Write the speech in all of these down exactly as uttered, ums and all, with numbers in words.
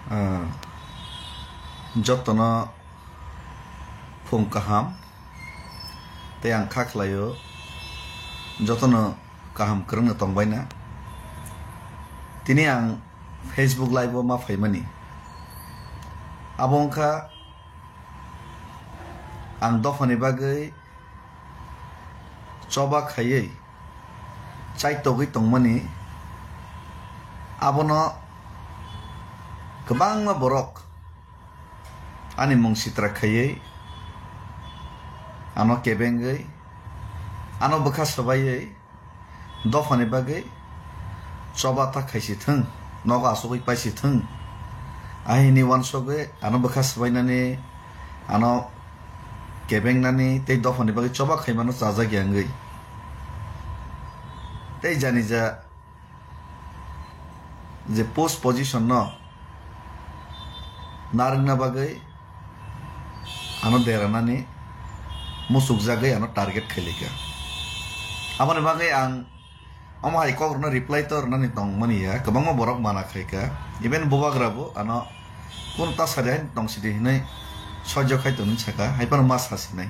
Ah, jotono phung kaham tei ang kha khlaio jotono kaham kwrwngno tongbaina. Tini ang Facebook Live o ma phaimani. Abo wngkha ang dophani bagwi choba khaiwi chaitogwi tongmani, abono kwbangma borok ani mung sitra khaiwi, ano kebengwi, ano bwkha swbaiwi, dophani bagwi choba ta khaisi thung, nogo asugwi paisi thung. Ahini uansugwi ano bwkha swbainani, ano kebengnani tei dophani bagwi choba khaimano chajakya wngwi. Tei janija je post position no narwkna bagwi ano deranani muchukjagwi ano target khailaikha. Aboni bagwi ang omo hai kokrokno reply to rwnani tongmani ya, kwbangma borok mana khaikha. Even bubagra bo ano kunu ta sadi hai tong sidi hinwi soijo khai tongmani saka, hai phano ma sasinai.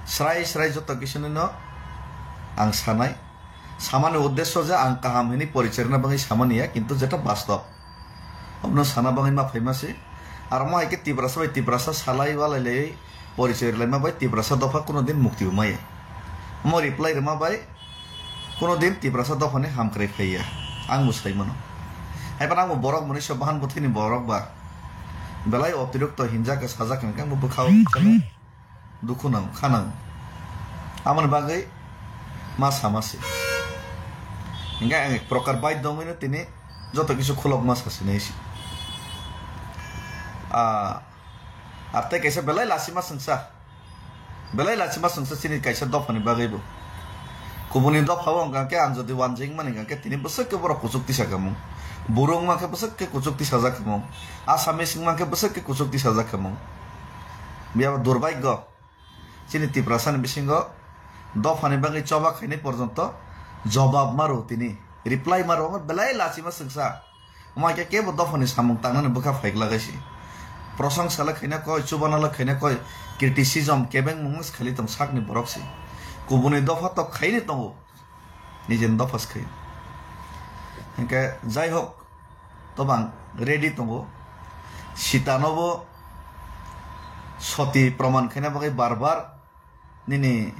Srai srai joto kisunino ang sanai. Samani uddesyo je ang kaham hinwi porichai rwna bagwi samani ya, kintu jeta bastob. Obono sana bagwi ma phaima se. Aro mo hai khe Tiprasa bai Tiprasa salai walai laiwi porichai rwlaima bai Tiprasa dopha kuno din mukti bo maya. Omo reply rwma bai kuno din Tiprasa dophani hamkrai phaiya. Ang bo sai mano. Hai phano ang bo borok mwnwi se bahan bwthwini borok ba. Belai otirokto hinjak kha sajak hwnkhe ang bo bwkhao. Dukhu nango, kha nango. Aboni bagwi ma sama se. Hinkhe ang ek prokar baidhyo wngwino tini joto kisu khulokma sasinai se. Ah, ar tei kaisa belai lachima swngsa. Belai lachima swngsa chini kaisa dophani bagwi bo. Kubuni dopha o wngkha khe ang jodi uanjwi wngmani hwnkha khe tini bwswk khe borok kuchuk tisa khamung. Buru wngma khe bwswk khe kuchuk tisajak khamung. Assamese wngma khe bwswk khe kuchuk tisajak khamung. Biyaba durbhagyo. Chini Tiprasani bisingo dophani bagwi choba khainai porjonto jobab ma rw tini, reply ma rw, omo belai lachima swngsa. Omo hai khe kebo dophani samung tangnani bwkha phaikla kaisi. Prosongsa le khaina koi, chubana le khaina koi, criticism kebengmung se khali tong sakni borok se. Kubuni dopha tok khaini tongo. Nijeni dopha se khai. Hinkhe jai hok, tobang ready tongo. Sita no bo soti proman khaina bagwi bar bar nini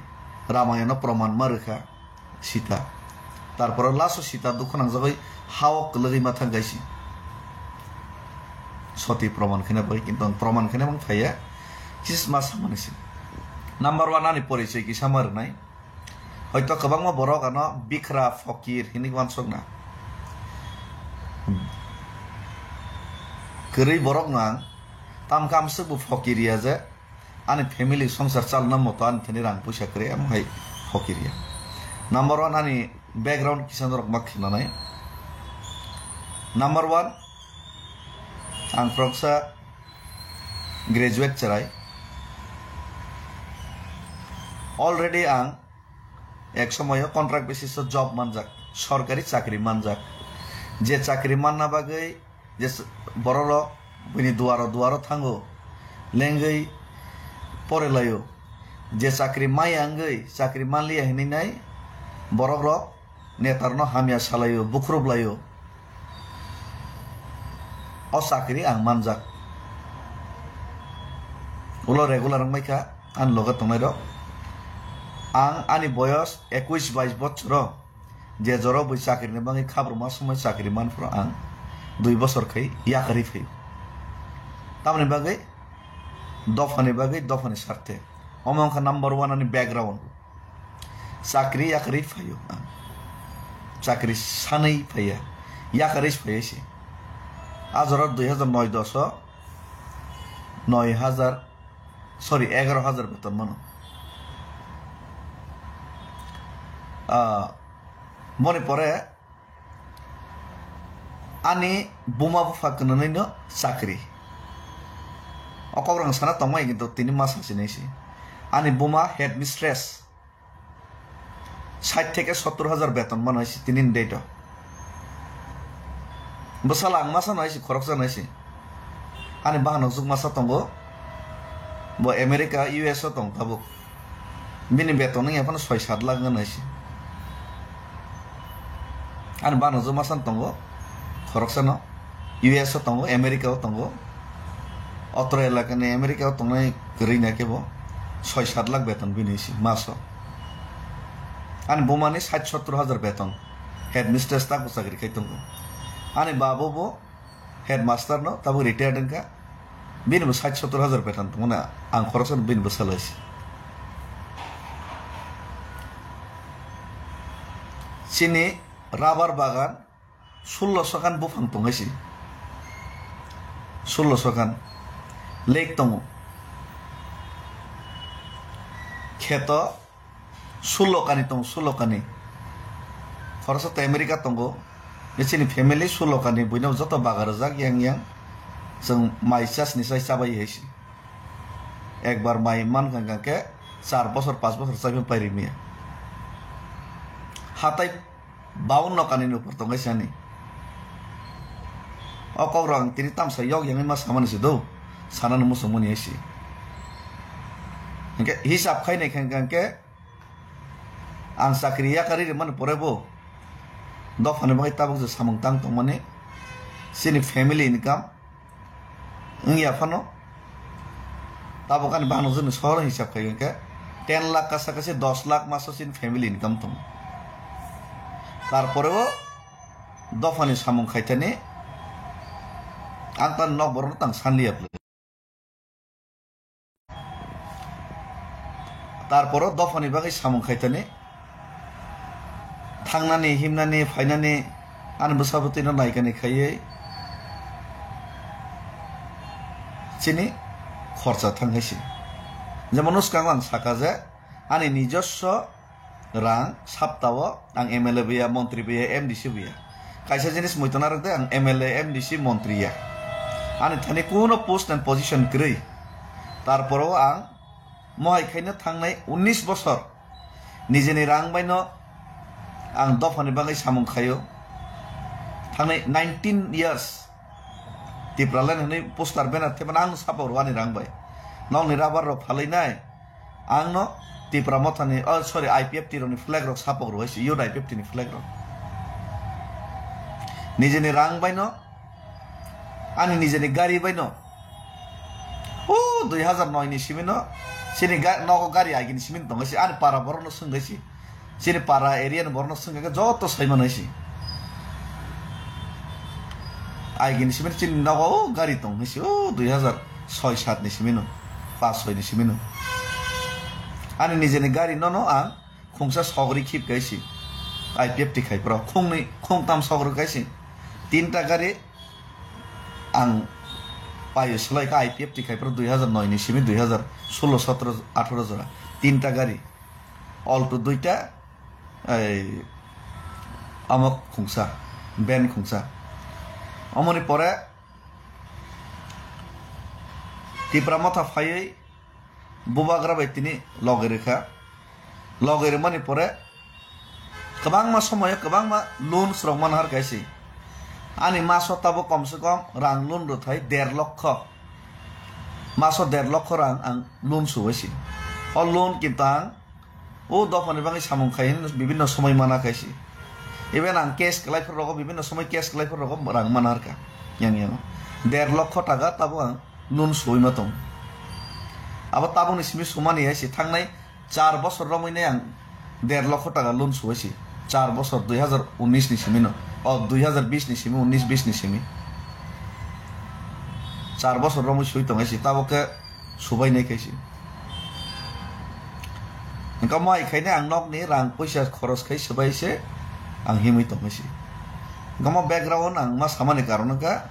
Ramayana no proman ma rwkha Sita. Tarpore last o Sita dukhu nangjagwi ha o kwlwgwi ma thang kaisi. Soti proman khaina bagwi, kintu ang proman khaina mang phaiya. Kisa ma samani se. Number one ani porichoi kisa ma rwnai. Hoito kwbangma borok ano bikra, fokir hinwi uansukna. Kwrwi borok no ang tamkhe amswk bo fokir ya je ani family songsar chalna moto ani thani rang puisa kwrwi, amo hai fokir ya. Number one ani background kisa norok ma khinanai. Number one, ang khoroksa graduate chwrai. Already ang ek somoyo contract basis o job manjak, sorkari chakri manjak. Je chakri manna bagwi je s-, bororok bini duaro duaro thango, lengwi porelaio. Je chakri maya wngwi chakri manliya hinwi nai borokrok netarno hamya salaio, bukhrup laio. O chakri ang manjak. Ulo regular wngbaikha ani loge tongnairok. Ang ani boyos ekush bais bochoro je joro bui chakrini bagwi khabruma somoi chakri manphuru ang dui bochor khai yakarwi phaio. Tamoni bagwi dophani bagwi, dophani sarthe. Omo wngkha number one ani background. Chakri yakarwi phaio ang. Chakri sanwi phaiya. Yakarwi phaiya se. A jora dui hajar noi dos o noi hajar, sorry, egaro hajar beton mano. Ah, boni pore ani buma bupha kwnanwi no chakri. O kok rang sana tongmai kintu tini ma sasinai se. Ani buma headmistress. Sait theke sottor hajar beton mano hai se tini ni date o. Bwsala ang masa no hai si, khoroksa no hai si. Ani bahan hwnjwk masa tongo. Bo America, U S o tong tabuk. Bini beton wngya phano soi sat lakh wngya hai si. Ani bahan hwnjwk masa no tongo. Khoroksa no. U S o tongo, America o tongo. Otro elaka ni America o tongnai kwrwi na khe bo soi sat lakh beton bini hai si maso. Ani buma ni sait sottor hajar beton. Headmistress tak bo chakri khai tongo. Ani babo bo headmaster no tabuk retired wngkha. Bini bo sait sottor hajar beton tongmani ang khoroksa no bini bwsala hai si. Chini rubber bagan sullo sokan buphang tong hai si. Sullo sokan lake tongo. Kheto sullo kani tongo, sullo kani. Khoroksa to America tongo. Bini chini family sullo kani, buino joto baga rwjak yang yang. Chwng mai chasni sai chabai hai si. Ekbar mai mankha hwnkha khe char bosor, panch bosor chaiphano pai rimya. Hatai baunno kani ni upor tong hai si ani. O kok rok ang tini tamsa yok yang ma samani si do. Sanani muchungmani hai si. Hwnkhe hisab khai nai khe hwnkha khe ang chakri yakarwi rwmani pore bo dophani bagwi tabuk je samung tang tongmani chini family income wngya phano tabuk ani bahanokjwkni sohor hisab khai hwnkhe ten lakh kasa kasi dos lakh maso chini family income tongo. Tarpore o dophani samung khaithani ang tani nok borokno tang sanliya. Tarporo dophani bagwi samung khaitani, thangnani, himnani, phainani, ani bwsabwtwino naikani khaiwi chini khorcha thang hai se. Jemon, swkango ang saka je, ani nijosso rang saptao ang M L A bo ya, montri bo ya, M D C bo ya. Kaisa jinis muitu narwk de, ang M L A, M D C, montri ya. Ani thani kuno post and position kwrwi. Tarporo ang mohai khaino thangnai unnish bosor nijeni rang baino ang dophani bagwi samung khaio. Thangnai nineteen years Tipraland hwnwi poster banner thepana ang sapok rwani rang bai. Nokni rubber rok phalwi nai. Ang no Tipra Mothani, oh, sorry, I P F T rokni flag rok sapok rwai se, youth I P F T ni flag rok. Nijeni rang bai no, ani nijeni gari bai no. Oh, dui hazar noi ni simi no, chini ga-, nogo gari agini simi no tongo se, ani para borok no swngwi se. Chini para area ni borok no swngwi khe joto sai manai se. Agini simi no chini nogo, oh, gari tong se, oh, dui hazar soi sat ni simi no. Pas soi ni simi no. Ani nijeni gari no no ang khungsa sogri khip kaisi. I P F T khai pro khungni khungtam sogri kaisi. Tinta gari ang payo selai kha I P F T khai pro dui hazar noi ni simi dui hazar solo sotro atharo jora. Tinta gari. Alto duita, ei, amok khungsa, ben khungsa. Omoni pore Tipra Motha phaiwi Bubagra bai tini loge rwkha. Loge rwmani pore kwbangma somoyo kwbangma loans rok manhar kaisi. Ani maso tabuk komse kom rang loan rwthai der lokho. Maso der lokho rang ang loan suwaisi. O loan kinto ang o dophani bagwi samung khai hwnwi bibinno somoi mana kaisi. Even ang cash kwlai phuru rogo, bibinno somoi cash kwlai phuru rogo rang mana harkha. Yang yang der lokho taka tabuk ang loan suwi ma tong. Abo tabukni simi sumani hai se thangnai char bosor romwi nai ang der lokho taka loan suwi se. Char bosor dui hazar unis ni simi no. O dui hazar bis ni simi, unis bis ni simi. Char bosor romwi sui tong hai se tabuk khe subai nai kaisi. Engka mo ai khaina ang nokni rang puisa khoros khai swbai se ang himwi tong hai se. Engka mo background ang ma samani karon engka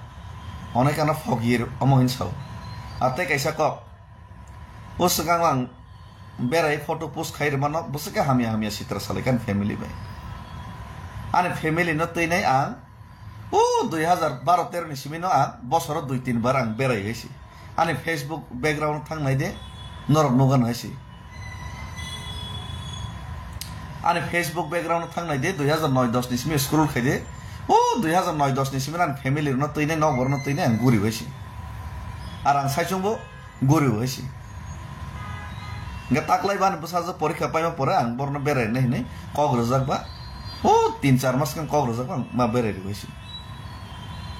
onai kana fogir omo hin sao. Atei kaisa kok. O swkang ang berai photo post khai rwmano bwswk khe hamya hamya sitra salai kha ani family bai. Ani family no twi nai ang O dui hazar baro tero ni simi no ang bosoro dui tin bar ang berai hai se. Ani Facebook background thang nai de, norok nugan hai se. Ani Facebook background thang nai de, dui hazar noi dos ni simi scroll khai de, O dui hazar noi dos ni simi ani family rokno twinai, nok borokno twinai ang guri bai si. Ar ang saichung bo guri bai si. Hingke taklai bani bwsajwk porikha paima pore ang borokno berai nai hinui kok rwjak ba. O tin char mas khe kok rwjak ba ang ma berai rw bai si.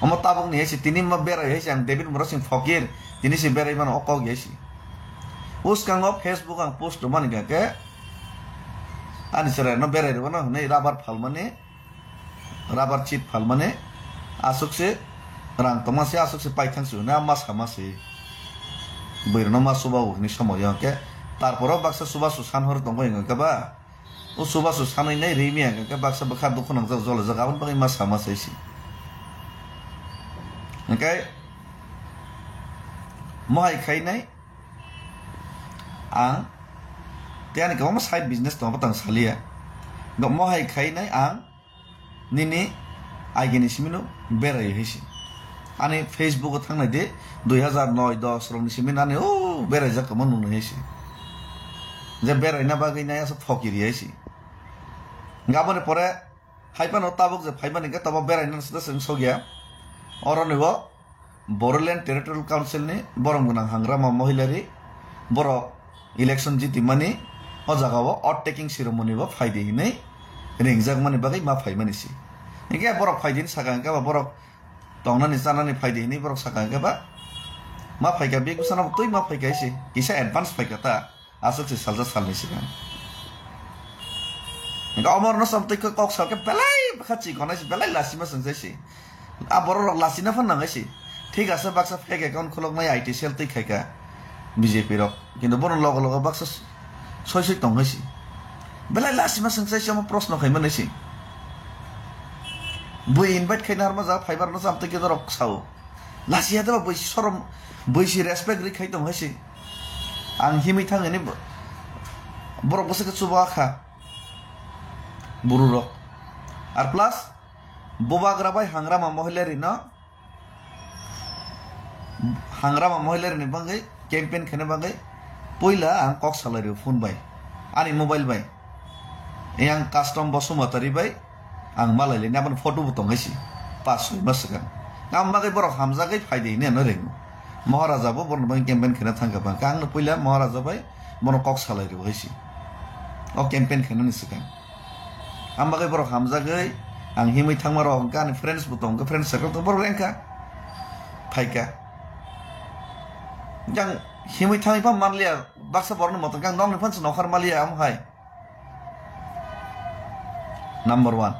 Omo tabuk ni hai si, tini ma berai hai si, ang David Murasing Fokir, tini si berai mano o kok hai si. Uskango Facebook ang post rwmani hingke ani chwrai no berai rwmano hinui rubber phalmani. Rubber chip phalmani aswk se rang tongma se, aswk se paithang se hwnwi ma sama se. Bwrwino ma chuba o hwnwi somoyo hwnkhe, tarporo baksa chubachu san hor tongo hwnkhe ba, o chubachu sanwi nai rimi hwnkhe baksa bwkha dukhu nangjak jolajak, aboni bagwi ma sama se se. Hwnkhe mohai khainai ang tei ani kwbangma side business tongo, tang saliya. Mohai khainai ang nini agini simino berai hai se. Ani Facebook o thangnai de, dui hazar noi dos rokni simino ani o beraijak kwma nungnai hai se. Je beraina bagwi nai asa phokiri hai se. Hingke aboni pore hai phano tabuk je phaimani hingke tabo beraina sida se wng sokya. Oroni bo Bodoland Territorial Council ni borom gwnang Hangrama Mohilari borok election jitimani o jaga o oath taking ceremony bo phaidi hinui ringjakmani bagwi ma phaimani se. Hingke borok phaidi hinui saka hingke ba borok tongnani chanani phaidi hinui borok saka hingke ba ma phaika bek bwsano twi ma phaika se kisa advance phaika ta. Aswk se salsa salni swkang. Hingke omo rwno sam twi kok salke belai bwkha chikonai se, belai lasima swngchai se. A borok rok lasina phan nangai se. Thik ase baksa fake account khuloknai I T cell twi khaika B J P rok. Kintu bono logo logo baksa soi soi tongnai se. Belai lasima swngchai se omo proshno khaimani se. Bui invite khaina harma jaga phaibar no sam twi khe norok sao. Lasiya de ba bui sorom, bui si respect ri khai tong hai se. Ang himwi thang hini bo-, borok bwswk khe chuba kha. Buru rok. Ar plus, bubagra bai Hangrama Mohilari no, Hangrama Mohilari ni bagwi campaign khaina bagwi puila ang kok salai rio phone bai, ani mobile bai. Yang custom Basumatari bai ang malai le, aboni photo bo tong hai se, pas soi mas swkang. Ang bagwi borok hamjagwi phai de hini ano ringo. Maharaja bo borok bai campaign khaina thang kha bang khe, ang no puila Maharaja bai bono kok salai rio hai se. O campaign khaina ni swkang. Ang bagwi borok hamjagwi ang himwi thangma rok hwnkha, ani friends bo tong kha, friend circle tong borok rengkha. Phaikha. Yang himwi thangwi pha manliya, baksa borokni motom khe ang nokni phan se nokhar maliya, omo hai. Number one.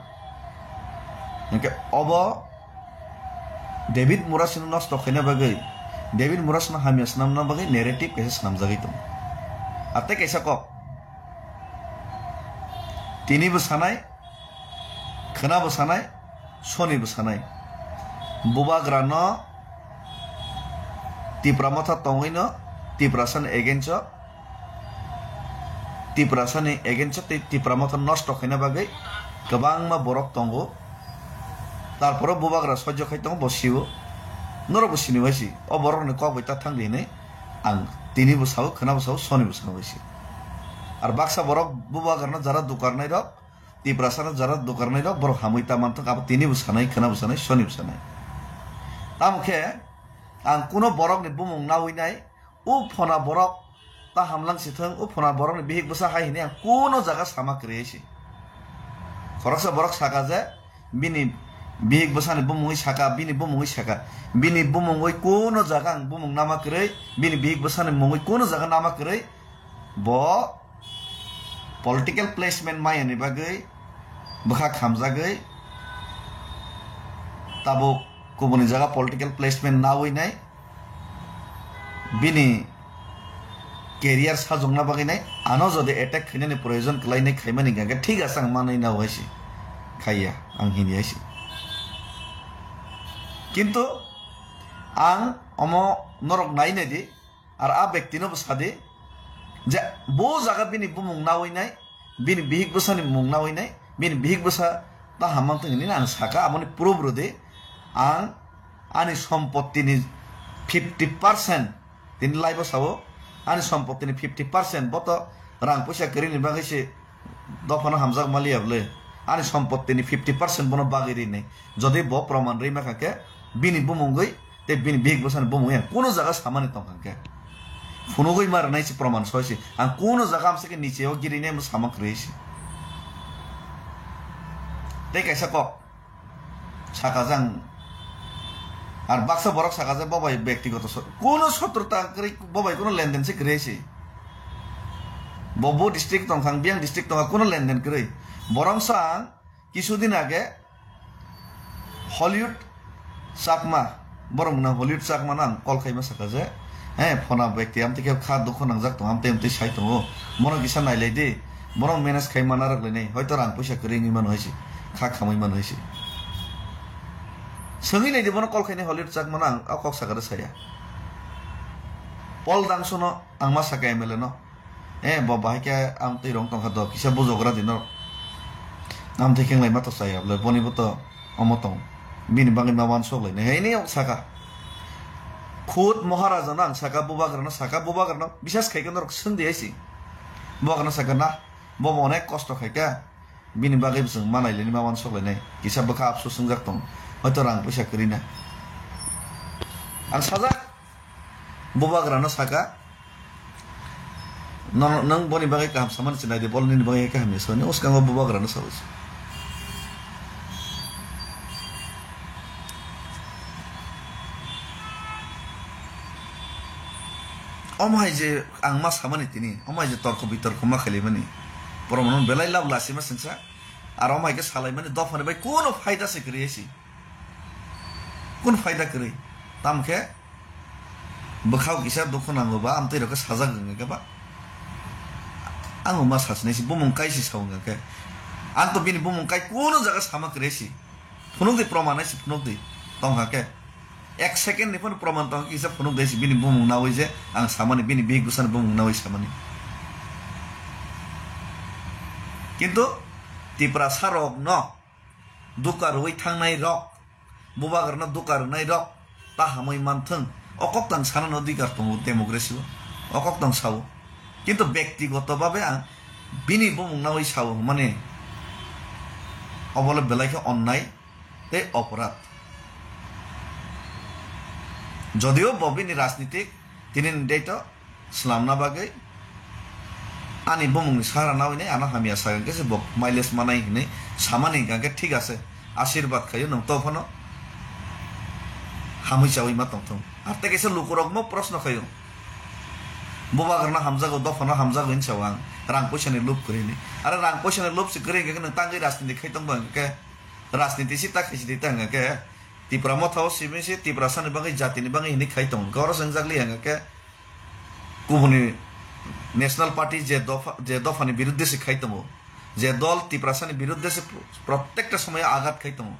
Hingke obo David Murasino nosto khaina bagwi, David Murasino hamya swnamna bagwi narrative kaisa swnamjagwi tongo. Ar tei kaisa kok. Tini bo sanai, khwna bo sanai, soni bo sanai. Bubagra no Tipra Motha tongwi no Tiprasa ni against o Tiprasa ni against o tei Tipra Motha nosto khaina bagwi kwbangma borok tongo. Tarporo bubagra sojjo khai tongo, bo sio. Norok bo sini bai si. O borok ni kok bai ta thang di hinui ang tini bo sao, khwna bo sao, soni bo sao bai si. Ar baksa borok bubagra no jara dukarnai rok, Tiprasa no jara dukarnai rok, borok hamwi ta manthok, abo tini bo sanai, khwna bo sanai, soni bo sanai. Tamo khe ang kuno borok ni bumung nawi nai, o phona borok ta hamlang si thung, o phona borok ni bihik bwsa hai hinui ang kuno jaga sama kwrwi se. Khoroksa borok saka je, bini bihik bwsani bumungwi saka, bini bumungwi saka, bini bumungwi kuno jaga ang bumung nama kwrwi, bini bihik bwsani mungwi kuno jaga nama kwrwi, bo political placement maya ni bagwi bwkha khamjagwi tabuk kubuni jaga political placement nawi nai. Bini career sajokna bagwi nai, ano jodi attack khainani proyojon kwlainai khaimani hwnkhe thik ase ang manwi nao hai se, khaiya ang hini hai se. Kintu ang omo norok nai nai di, ar a bektino bo sadi je bo jaga bini bumung nawi nai, bini bihik bwsani mung nawi nai, bini bihik bwsa ta hamang tong hinwi ang saka, aboni proof rwdi. Ang ani sompottini fifty percent, tini live o sao, ani sompottini fifty percent bo to rang puisa kwrwini bagwi se dophano hamjak maliya bwle. Ani sompottini fifty percent bono bagwi rinai. Jodi bo proman rwi mankha khe, bini bumungwi tei bini bihik bwsani bumungwi ang kuno jaga samani tongkha khe, phunugwi ma rwnai se proman soi se. Ang kuno jaga amsa khe niche o girinai mo sama kwrwi se. Tei kaisa kok saka jang, ar baksa borok saka je bo bai bektigoto so-, kuno sotrota kwrwi, bo bai kuno lenden se kwrwi se. Bo bo district tongkha, ang biyang district tongkha, kuno lenden kwrwi. Borok sa ang kisu din age Hollywood Chakma, borok na Hollywood Chakma no ang call khaima saka je, he, phona bekti amtwi khe kha dukhu nangjak tongo, amtwi amtwi sai tongo, bono kisa nailai di, bono manage khai mana rok lainai, hoito rang puisa kwrwi wngwi mano hai se, kha khamwi mano hai se. Swngwi naidi bono call khainai Hollywood Chakma no ang o kok saka de saya. Paul Dangso no ang ma saka M L A no. Eh, bo bahai khe ang twi rong tongkha do, kisa bujogra di norok. Am thai khe wnglaima to chaya bwle, boni bo to omo tong. Bini bagwi ma uansuk lainai. Hai ni ok saka. Khud Maharaja no ang saka, Bubagra no saka, Bubagra no bisas khai khe norok swng di hai si. Bubagra no saka na, bo bo onek kosto khai kha. Bini bagwi bo chwng ma nai lainai, ma uansuk lainai. Kisa bwkha apsu swngjak tong. Hoito rang puisa kwrwi na. Ang sajak. Bubagra no saka, "Nono, nwng boni bagwi kaham samani chinai di, bol nini bagwi kaham ya," sani uskango bubagra no sawi se. Omo hai je ang ma samani tini, omo hai je torko bitorko ma khailaimani, borok no belai lab lasima sengsa, aro omo hai khe salaimani dophani bai kuno phaida se kwrwi si, kun phaida kwrwi, tamo khe. Bwkhao kisa dukhu nango ba, amtwi rok khe sajak wngkha khe ba. Ang ma sasinai si bumung kai si sa wngkha khe. Ang to bini bumung kai kuno jaga sama kwrwi si. Phunuk di proman hai si phunuk di tongkha khe. Ek second ni phano proman tongkha kisa phunuk di si bini bumung nawi je ang samani, bini bihik bwsani bumung nawi samani. Kintu Tiprasa rok no duka rwui thangnai rok, bubagrano duka rwnai rok ta hamwi manthwng, o koktang sanani odhikar tongo democracy o, o koktang sao. Kintu bektigoto babe ang bini bumung nawi sao hwnmani obole belai khe onnai tei oporad. Jodio bo bini rajnitik tini ni date o slamna bagwi ani bumungni sara nawi nai ano hamya sa hwnkhe se bo mileage manai hinwi samani hwnkha khe thik ase, asirwad khaio nwng to phano hamwi chawi ma tongthung. Ar tei kaisa lukurok mo proshno khaio, bubagrano hamjago, dophano hamjago hinwi sao ang, rang puisani lob kwrwi hinwi. Are rang puisani lob se kwrwi hwnkhe nwng tangwi rajniti khai tongba hwnkhe, rajniti si ta khaisi di ta hwnkhe Tipra Motha o simi se Tiprasani bagwi, jatini bagwi hinwi khai tongo. Hwnkhe oro se wngjakli hwnkhe kubuni National Party je dopha, je dophani biruddhe se khai tongo, je dol Tiprasani biruddhe se pro-, protekta somoyo agat khai tongo.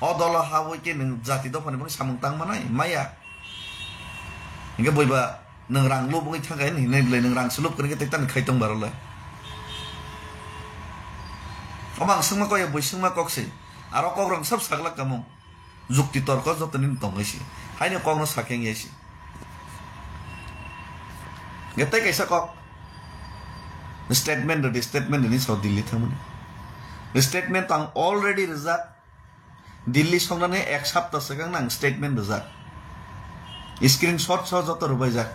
O dolo habwi khe nwng jati dophani bagwi samung tang manai? Maya. Hwnkhe boiba nwng rang lub wngwi thangkha hinwi bwlai nwng rang se lub kwrwngkhe tei tani khai tong barolai. Omo ang swngma kok ya, bui swngma kok se. Aro kok rang sab saglak kamung. Jukti torko joto nini tongwi si. Haino kokno sakhe wngya si. Hwnkhe tei kaisa kok. Statement rwdi, statement rwni sao Delhi thangmani. Statement ang already rwjak. Delhi songnani ek sapta swkang nang statement rwjak. Screenshot so joto rwbaijak.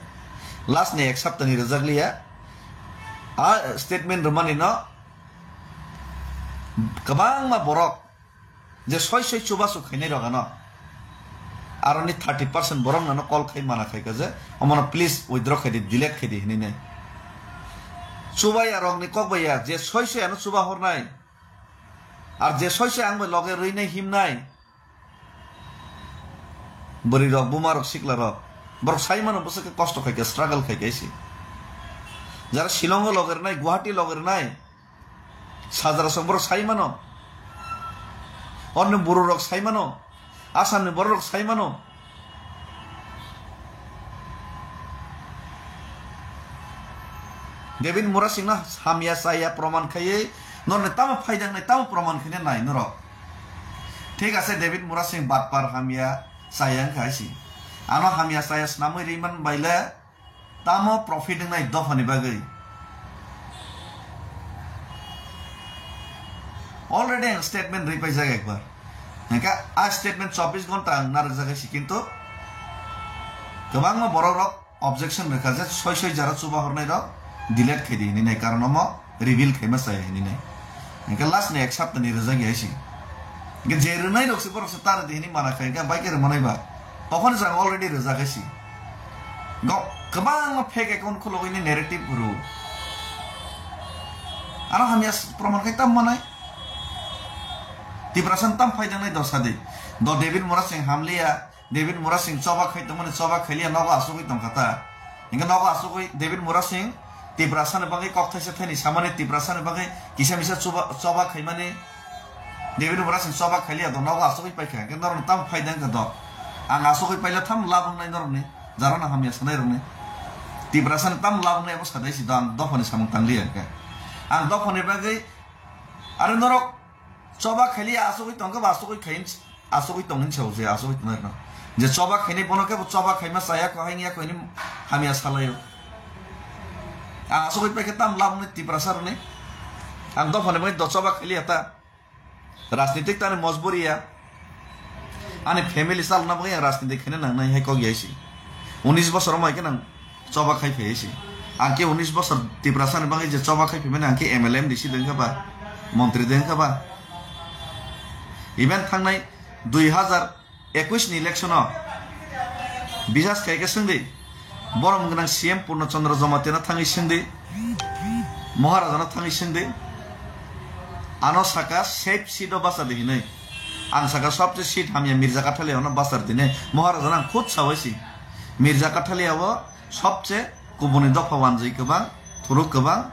Last ni ek sapta ni rwjak liya. A statement rwmani no kwbangma borok je soi soi chubachu khainai rok ano, aroni thirty percent borok nano call khai mana khai ka je, omono please withdraw khai di, delete khai di hinwi nai. Chubaya rokni kok bai ya, je soi soi ano chuba hornai, ar je soi soi ang bai loge rwinai himnai, bwrwi rok, buma rok, sikla rok, borok sai mano bwswk khe kosto khai khe, struggle khai khe se. Jara Shillong o loge rwnai, Guwahati loge rwnai, Sajra song borok sai mano. Orni buru rok sai mano. Assam ni borok rok sai mano. David Murasing no hamya chaya proman khaiwi norni tamo phaidang nai, tamo proman khaina nai norok. Thik ase, David Murasing batpar hamya chaya wngkha hai si. Ano hamya chaya swnamwi ri man bai le tamo profit wngnai dophani bagwi? Already ang statement rwi paijak ekbar. Hingke a statement chobbish ghonta ang narwkjak hai si, kintu kwbangma borok rok objection rwkha je soi soi jara chuba hornai rok delete khai di hinwi nai, karon omo reveal khaima chaya hinwi nai. Hingke last ni ek sapta ni rwjak ya si. Hingke je rwnai rok se borok se ta rw di hinwi mana khai, hingke bai khe rwmanai ba. Tokhon jang already rwjak hai si. Go, kwbangma fake account khulogwi ni narrative rw. Ano hamya s-, proman khai tam manai. Tiprasa tam phai jangnai dosa di. Do David Murasing hamliya, David Murasing choba khai tongmani choba khailiya nogo asugwi tongkha ta. Hingke nogo asugwi David Murasing Tiprasa ni bagwi kok thaisa thaini samani Tiprasa ni bagwi kisa misa chuba, choba khaimani David Murasing choba khailiya do nogo asugwi paikha. Hingke norok tam phai dang kha do. Ang asugwi paila tham labang nai norokni. Jarana hamya sanai rokni. Tiprasa ni tam labang nai abo sadai si do ang dophani samung tangliya hingke. Ang dophani bagwi are norok choba khailiya asugwi tongkha ba asugwi khai. Asugwi tong hinwi sao je, asugwi tong hinwi. Je choba khainai bono khe bo choba khaima chaya kho, haini ya kho hinwi hamya salaio. Ang asugwi paikhe tam lamni Tiprasa rwni. Ang dophani bagwi do choba khailiya ta. Rajnitik tani mojburi ya. Ani family chalna bagwi ang rajnitik khaina nangnai hai kok ya si. Unis bosor mai khe nang choba khai phai si. Ang khe unis bosor Tiprasa ni bagwi je choba khai phaimani ang khe M L A M D C dengkha ba, montri dengkha ba. Even thangnai dui hazar ekwis ni election o bisas khai khe swngdi. Borom gwnang C M Purno Chandra Jamatia no thangwi swngdi. Maharaja no thangwi swngdi. Ano saka safe seat o basa di hinwi. Ang saka sobse seat hamya Mirza Kathalia no basar dine. Maharaja no ang khud sawai si. Mirza Kathalia o sobse kubuni dopha wanjwi kwbang, thuruk kwbang.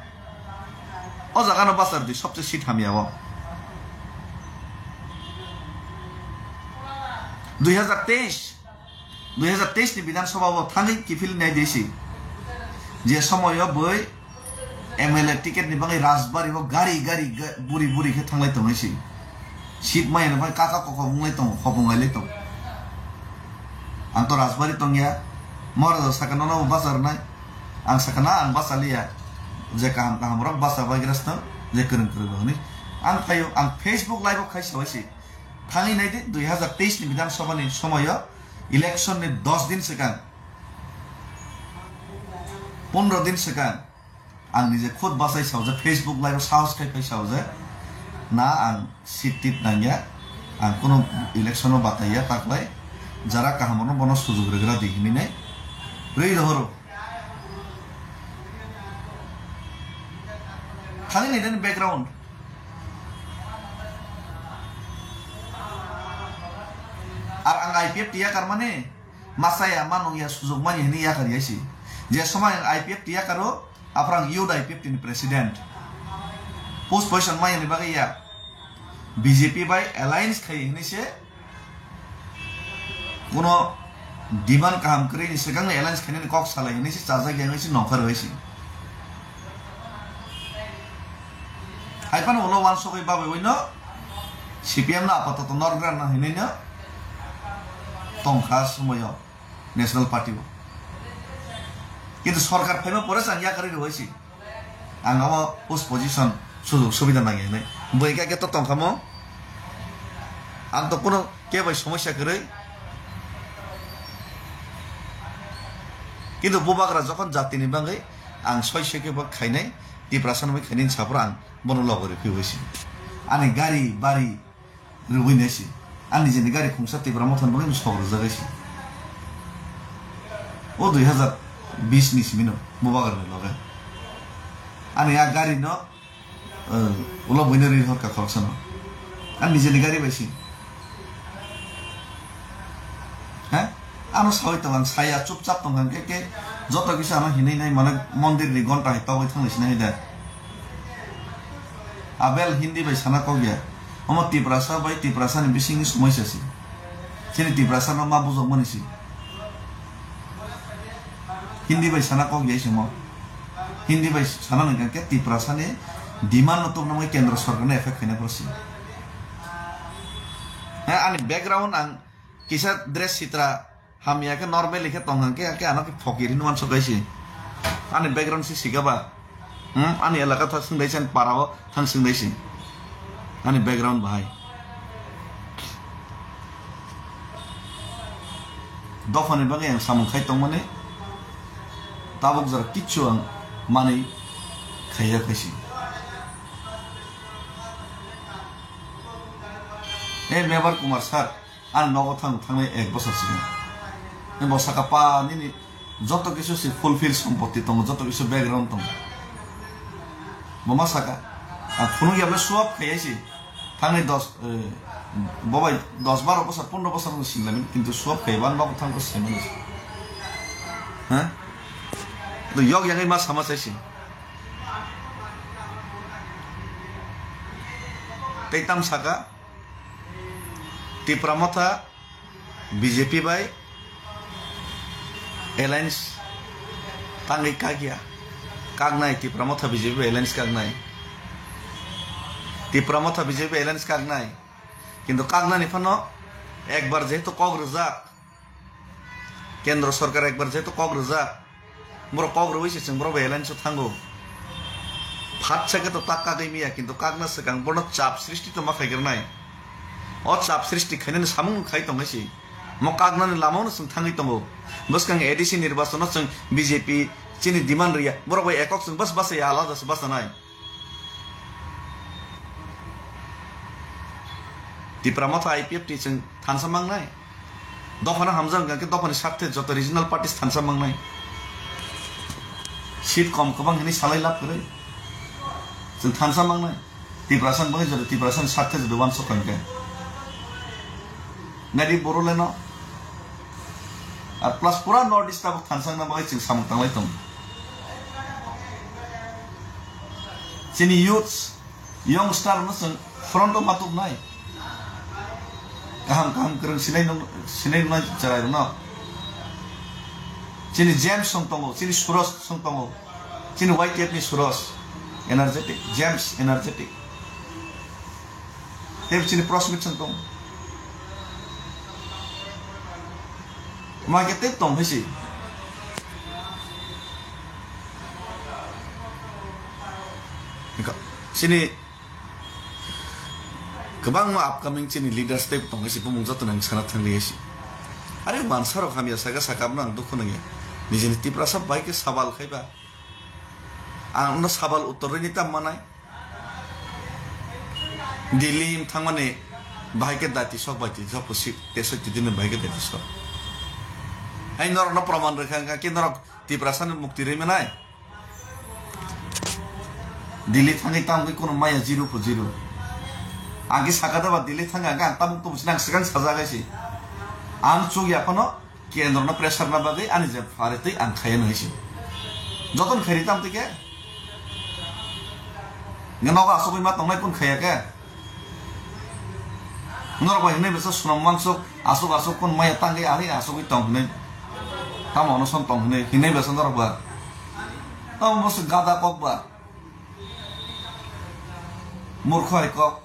O jaga no bachar di sobse seat hamya o. Dui hazar teis, dui hazar teis ni Bidhan Sabha o thangwi kiphil nai di si. Je somoy o boi M L A ticket ni bagwi Rajbari o gari gari ga-, buri buri khe thanglai tongwi si. Seat maya ni bagwi kaka kokok wnglai tongo, khopung lailai tongo. Ang to Rajbari tongya, Maharaja saka nono bo basa rwnai. Ang saka na ang basa liya. Je kaham kaham rok basa bai grasno, je kwrwng kwrwng rok hinwi. Ang phaio, ang Facebook live o khai sawai si. Thangwi nai di, dui hazar teis ni Bidhan Sabha ni somoyo election ni dos din swkang, pondro din swkang. Ang nije khud bachai saujak, Facebook live o sahos khai phai saujak. Na ang seat tit nangya, ang kunu election o bataiya, taklai jara kaham rokno bono sujug rwgra di hinwi nai rwi rohoro. Thani ni den background. Ar ang I P F T yakar mani, masaya manung ya sujug mani hinwi yakar ya si. Je somai ang I P F T yakaro, Aphrang youth I P F T ni president. Post position maya ni bagwi ya. B J P bai alliance khai hinwi se. Kuno demand kaham kwrwi ni swkang ni alliance khainani kok salai hinwi se chajak ya hinwi se nongkhar bai se. Hai phano ulo wansugwi babai bai no C P M no apatoto norgra no hinwi no tongkha somoyo. National Party o. Kintu sorkar phaima pore se ang yakarwi rwui si. Ang abo post position sujug subida nangya hinwi. Bui khe khe to tongkha mo. Ang to kuno kebo somosya kwrwi. Kintu bubagra jokhon jatini bagwi ang soi soi khe bo khainai, Tiprasa ni bagwi khainai hinwi saphuru ang bono logo rw phiui si. Ani gari bari rwui nai si. Ani nijeni gari khungsa Tipra Motha ni bagwi sok rwjak si. O dui hazar bis ni simi no bubagra ni loge. Ani a gari no, eh, ulo buino ri horka khoroksa no. Ani nijeni gari bai si. He? Ano sawi tong ang saya chupchap tong ang ke ke joto kisa ano hinui nai mane mondir ni gonta hai togwi thangwi sinai da. Abel Hindi bai sana kok ya. Omo Tiprasa bai Tiprasa ni bisingni somoisa si. Chini Tiprasa no ma bujok mani si. Hindi bai sana kok ya simo. Hindi bai sana nang ke Tiprasa ni demand no tubna mai kendro sorkar ni effect khaina poro si. He, ani background ang kisa dress sitra Hamya khe normal khe tong hang khe, khe ano khe phokiri nuan sokai si. Ani background si sika ba. Hmm, ani elaka thang sing dai si, ani para o thang sing dai si. Ani background bahai. Dophani bagwi ang samung khai tongmani, tabuk jora kichu ang manwi khaiya khaisi. E Mebar Kumar sir, ani nogo thang thangnai ek bosor sini. Bo saka pa nini joto kisu si fulfill sompotti tongo, joto kisu background tongo. Bo ma saka, ang phunuk ya ble swap khaiya si. Thangni dos, eh, bobai dos baro bosor, pondro bosor no sinlamin, kintu swap khaiya ban babu thang ko sinlamin. Ha? To yok yagai ma sama sai si. Tei tam saka, Tipra Motha B J P bai alliance tangwi kakya. Kaknai, Tipra Motha B J P bai alliance kaknai. Tipra Motha B J P bai alliance kaknai. Kintu kaknani phano ekbar jehetu kok rwjak, Kendro sorkar ekbar jehetu kok rwjak, borok kok rwui se chwng borok bai alliance o thango. Phatsa khe to tak kagwi miya, kintu kakna swkang bono chap srishti to ma khaigrwnai. O chap srishti khainani samung khai tongkhe si. Mo kaknani lama-o no chwng thangwi tongo. Bwskang A D C nirbachon o chwng B J P chini demand rwya. Borok bai ekok chwng bas basa ya, alada se basa nai. Tipra Motha I P F T chwng thansa mangnai. Dophano hamjak wngkha khe dophani sarthe joto regional parties thansa mangnai. Seat kom kwbang hinwi salai lab kwrwi. Chwng thansa mangnai. Tiprasa ni bagwi joto Tiprasa ni sarthe joto uansuk kha hwnkhe. Nadi Boroleno. Ar plus pura North East tabuk thansa wngna bagwi chwng samung tanglai tongo. Chini youths, youngster no chwng front o ma tubnai. Kaham kaham kwrwng sinai nung-, sinai nungnai chwrairokno. Chini James song tongo, chini Suros song tongo, chini Y T F ni Suros, energetic, James energetic. Tei chini Prosmit song tongo. Ma khe tei tong hai si. Chini kwbangma upcoming chini leaders tei tongwi se bumung jotono ang sana thangri si. Are mansa rok hamya saka saka abno ang dukhu nangya. Nijini Tiprasa bai khe sabal khaiba. Ang no sabal uttor rini tam manai. Delhi thangmani bahai khe dati sok bai ti sok pusi te sok ti dini bahai khe dati sok. Hai norok no proman rwkha wngkha khe norok Tiprasa ni mukti rwi manai. Delhi thangwi tamo khe kono maya zero po zero. Ang khe saka da ba Delhi thangwi ang khe ang tabuk tubus nang swkang sajak hai se. Ang chuk ya phano kendro no pressure na bagwi ani je pharetwi ang khaya nai se. Joton khairi tam tike. Nge nogo asugwi ma tongnai kun khaya khe. Norok bai hinui besa sunom mansuk, asuk asuk kun maya tangwi ari asugwi tong hinui. Tamo ono som tong hinui, hinui besa norok ba. Tamo bwswk gada kok ba. Murkho hai kok.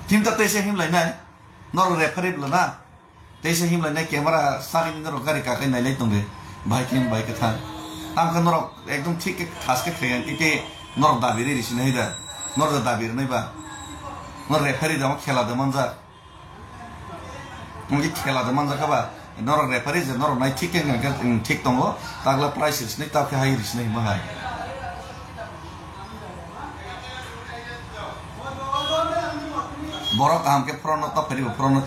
Kinta teisa himlai nai. Norok referee bwla na. Teisa himlai nai camera sagini norok gari kakai nailai tongde. Bahai khe bahai khe thang. Tamo khe norok ekdom thik khe thas khe khayan tite norok dabi ri risi nai da. Norok da dabi rinai ba. Norok referee da khela da manjak. Wngkhe khela da manjak kha ba. Norok referee je norok nai thik khe hwnkhe, mm, thik tongo. Takla price risi nai tamo khe hai risi nai hima hai. Borok kaham khe phorono ta phari bo phorono.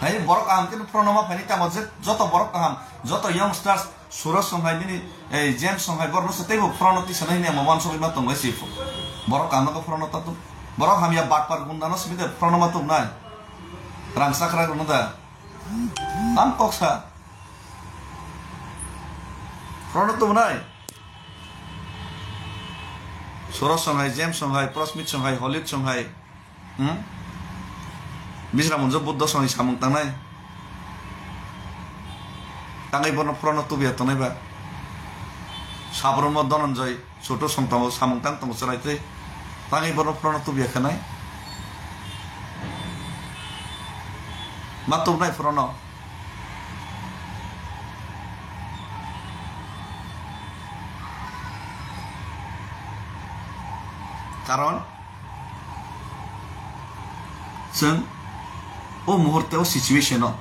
Hai borok kaham khe phorono ma phani tamo je joto borok kaham, joto youngsters, Suraj song hai nini, ei, James song hai borok se teibo phorono tisa nai hini amo wansugwi ma tongo si. Borok kaham khe phorono ta tu. Borok hamya batpar gunda no simi de phorono ma tung nai. Rang sakra gunda. Tam koksa. Phorono tu nai. Suraj song hai, James song hai, Prosmit song hai, Holit song hai. Hmm? Bisra munjo Buddha song hai samung tangnai. Tangwi bono phorono tubiya tongnai ba. Sabromo Dhananjay, Chotu song tongo, samung tang tongo chwrai twi. Tangwi bono phorono tubiya khanai. Ma tubnai phorono. Karon chwng o muhurte o situation o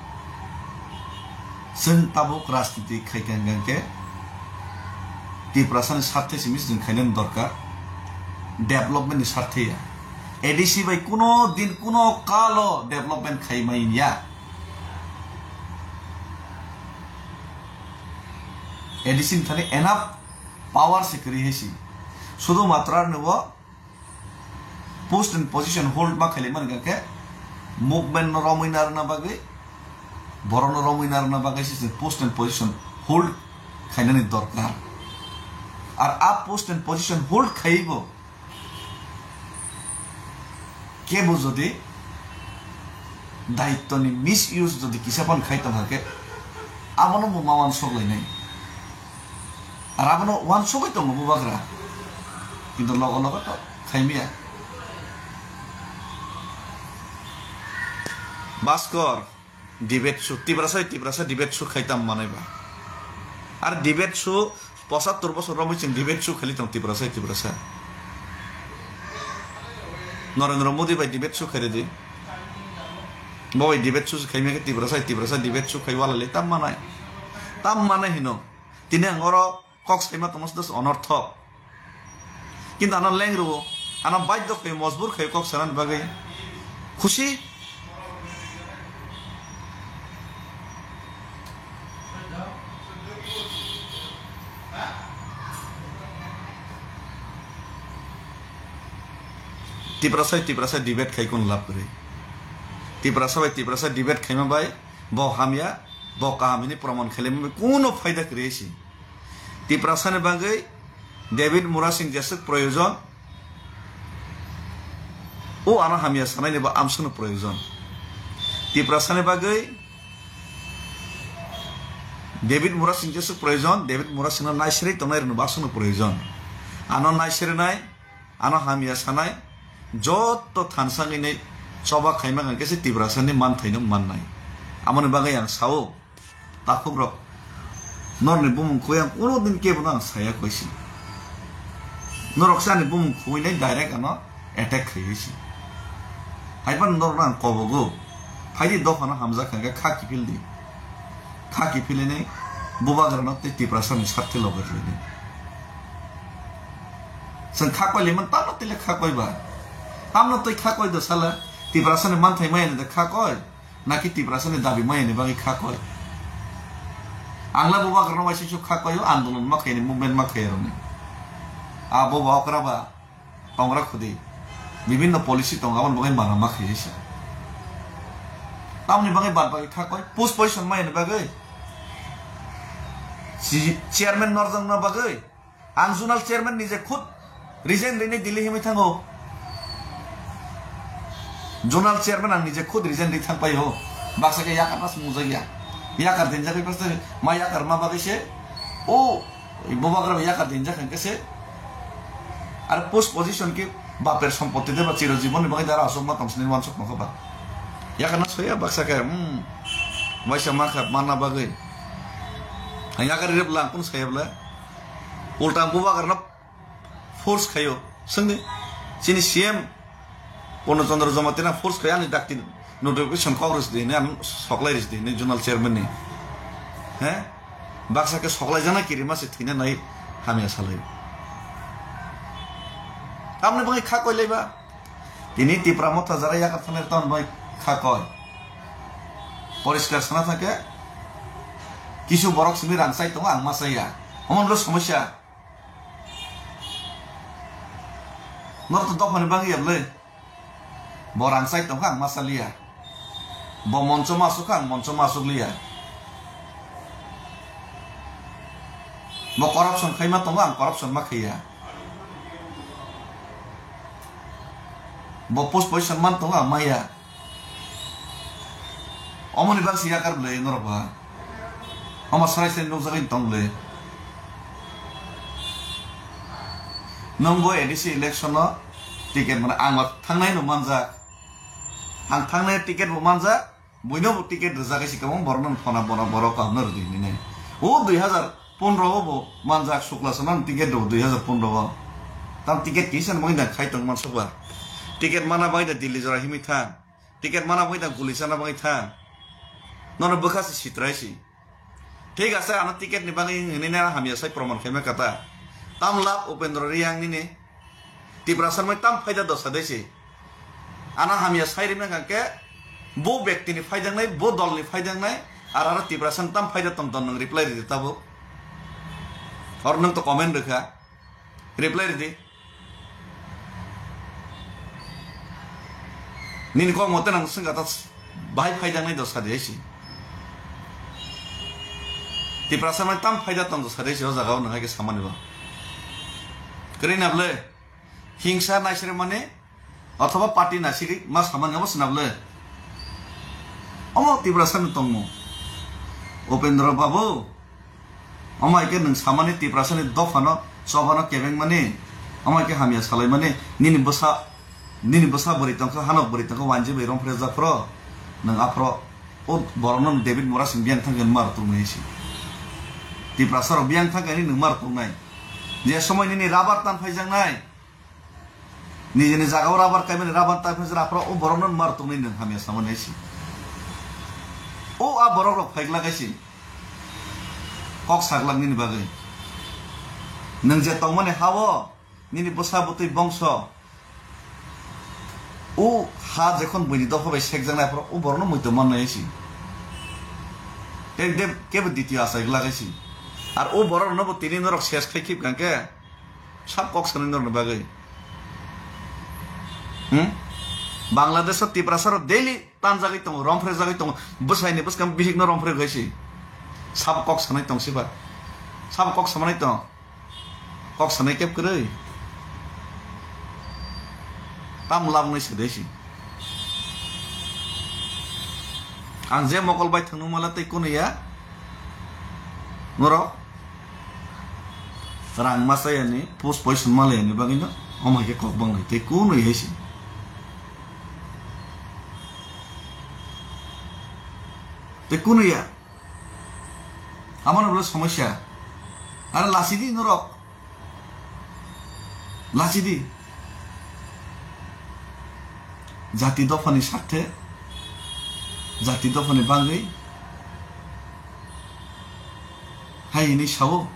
chwng tabuk rajniti khaikha hwnkhe Tiprasani sarthe simi chwng khainani dorkar, development ni sarthe ya. A D C bai kuno din kuno kalo development khaimai ya. A D C ni thani enough power se kwrwi hai si. Sudu matra ni bo post and position hold ma khailai mani khe movement no romwi narwkna bagwi, borok no romwi narwkna bagwi se post and position hold khainani dorkar. Ar a post and position hold khaiwi bo kebo jodi daitwni misuse jodi kisa phano khai tongkha khe, abono bo ma uansuk lainai. Ar abono uansugwi tongo bubagra, kintu logo logo to khaimya. Baskor, debate su, Tiprasa, Tiprasa debate su khai tam manai ba. Ar debate su, pochattor bosor romwi chwng debate su khali tong Tiprasa, Tiprasa. Narendra Modi bai debate su khairi di. Bo bai debate su khaimya khe Tiprasa, Tiprasa debate su khai wala le tam manai. Tam manai hino. Tini ang oro kok saima tongma se dos onorthok. Kintu ano leng rwo, ano baidhyo khayo, mojbur khayo kok sanani bagwi. Khusi. Tiprasa bai Tiprasa debate khai kun lab kwrwi. Tiprasa bai Tiprasa debate khaima bai bo hamya, bo kaham hini proman khailai kuno phaida kwrwi si. Tiprasani bagwi David Murasing jeswk proyojon, o ano hamya sanaini bo amsukno proyojon. Tiprasani bagwi David Murasing jeswk proyojon, David Murasingno naisirwi tongnai rwno bo aswkno proyojon. Ano naisirinai, ano hamya sanai, jotto thansa wngwi choba khaima hwnkhe se Tiprasani manthaino mannai. Amoni bagwi ang sao, Takhukrok, norokni bumung khoi ang kuno din kebono ang saya koisi. Norok se ani bumung khoi nai direct ano attack khai si. Hai phano norokno ang kobogo. Phaidi dophano hamjak kha khe kha kiphil di. Kha kiphilini bubagrano tei Tiprasani sarthe logar rwdi. Chwng kha koi limon tamno tile kha koi ba. Tamno tei kha koi do sala Tiprasani manthai maya ni de kha koi. Naki Tiprasani dabi maya ni bagwi kha koi. Angla bubagrano waisa su kha koi o andolon ma khaini movement ma khairokni. A boba okra ba. Tongra khudi bibinno policy tongo, aboni bagwi mara ma khaisa. Tamoni bagwi bad bagwi kha koi post position maya ni bagwi. Si chairman norjang na bagwi ang zonal chairman nije khud resign rini Delhi himwi thango. Zonal chairman ang nije khud resign ri thang pai ho. Baksa khe yakar pas mujak ya. Yakar dinjak pai pas ma yakar ma bagwi se. O Bubagra bai yakar dinjak hwnkhe se. Ar post position khe baper sompotti de ba chiro jibon ni bagwi dara aswk ma tong sini wansuk nokha ba. Yakar na soya baksa khe, hmm. Waisa ma kha, mana bagwi. Ang yakar rep lang kun saya bla. Ulta bubagra na force khayo. Sengni, chini C M Purno Chandra Jamatia force khai ani dakti notification kok rwsdi hinwi ang soklai rwsdi hinwi zonal chairman ni. He? Baksa khe soklai jana kirima se thwina nai hamya salai. Tamni bagwi kha koi laiba. Tini Tipra Motha jara yakar thanai tamni bagwi kha koi. Poriskar sana thangkhe kisu borok simi rang chai tongo ang ma chaya. Omo nokle somosya. Norok to dophani bagwi ya bwle. Bo rang chai tongkha ang ma cha liya. Bo moncho ma asuk kha ang moncho ma asuk liya. Bo corruption khai ma tongo ang corruption ma khaiya. Bo post position man tongo ang maya. Omoni bagwi se yakar bwle norok ba. Omo sarai sarai nukjagwi tong bwle. Nwng bo A D C election no ticket mano ang ba thangnai no manjak. Ang thangnai ticket bo manjak. Buino bo ticket rwjak hai se kwbang borok no phona bona borok kaham no rwdi hinwi nai. O dui hazar pondro o bo manjak Sukla Chana ni ticket rw dui hazar pondro o. Tam ticket kisa bagwi da khai tong man sokba. Ticket mana bagwi da Delhi jora himwi thang. Ticket mana bagwi da guli chana bagwi thang. Nono bwkha se sitrai si. Thik ase, ano ticket ni bagwi hinwi na hamya sai proman khaima kata. Tam lab Upendra Reang nini. Tiprasa mai tam phaida dosa dei si. Ano hamya sai rimna kangke bo bekti ni phaida nai, bo dol ni phaida nai, ar aro Tiprasa tam phaida tong tong nang reply ridi tabo. Or nang to comment rikha. Reply ridi. Nini kok mote nang swngkha ta bahai phaijaknai dosa di aisi. Tiprasa mai tam phaida tong dosa di aisi o jaga o nang hai khe samani bo. Kwrwi na bwle? Hingsa naisre mani othoba party naisri ma samani obo sina bwle? Omo Tiprasa ni tongmo. Upendra Babu. Omo hai khe nwng samani Tiprasani dophano, chobano kebengmani, omo hai khe hamya salaimani, nini bwsa, nini bwsa bwrwi tongkha, hanok bwrwi tongkha, wanjwi bai romphre japhro, nwng aphro, o borokno David Murasing biyang thangkhe nwng mar tongnai si. Tiprasarok biyang thangkhe nwng mar tongnai. Je somoi nini rabar tan phaijaknai, nijini jagao rabar kaimani rabar tan phaijaknai, aphro o borokno mar tongnai nwng hamya samani si. O a borokrok phaiglak si. Kok saglak nini bagwi. Nwng je tongmani ha-o, nini bwsa bwtwi bongso, o ha jekhon buini dopha bai sekjaknai aphro o borokno muitu mannai si. Tei de kebo ditio achai glak si. Ar o borokno bo tini norok ses khai khip kangkhe sab kok sanai norokni bagwi. Hmm? Bangladesh o Tiprasa rok daily tanjagwi tongo, romphre jagwi tongo, bwsaini bwskang bihikno romphre gwi si. Sabo kok sanai tong siba. Sabo kok samanai tong. Kok sanai kep kwrwi. Tam labnai se desi. Ang je mokol bai thangno mala tei kunu ya. Norok rang masa yani, post poison mala yani bagino. Omai ke kok bangai tei kunu ya si. Tei kunu ya. Amano bole somosya. Are lasidi norok. Lasidi. Jati dophani sarthe, jati dophani bagwi hai hinwi sao,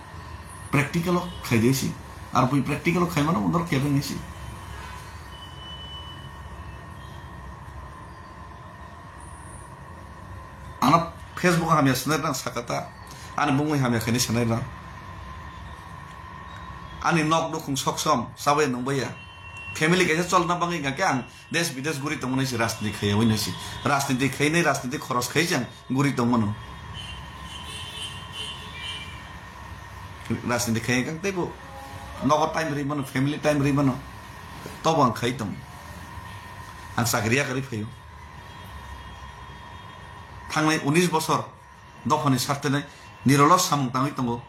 practical o khai de si. Ar bui practical o khai mano norok kebeng si. Ano Facebook o hamya sanai rang sakata. Ani bumui hamya khaini sanai rang. Ani nok nukhung soksom sabai nungbaiya. Family kaisa cholna bagwi hingkha khe ang des bides guri tongmani si rajniti khaiya wino si. Rajniti khainai rajniti khoros khai jang guri tongmano. Rajniti khai kang teibo nogo time ri mano, family time ri mano. Tobo ang khai tong. Ang chakri yakarwi phaio. Thangnai unis bosor dophani sartene nirolo samung tangwi tongo.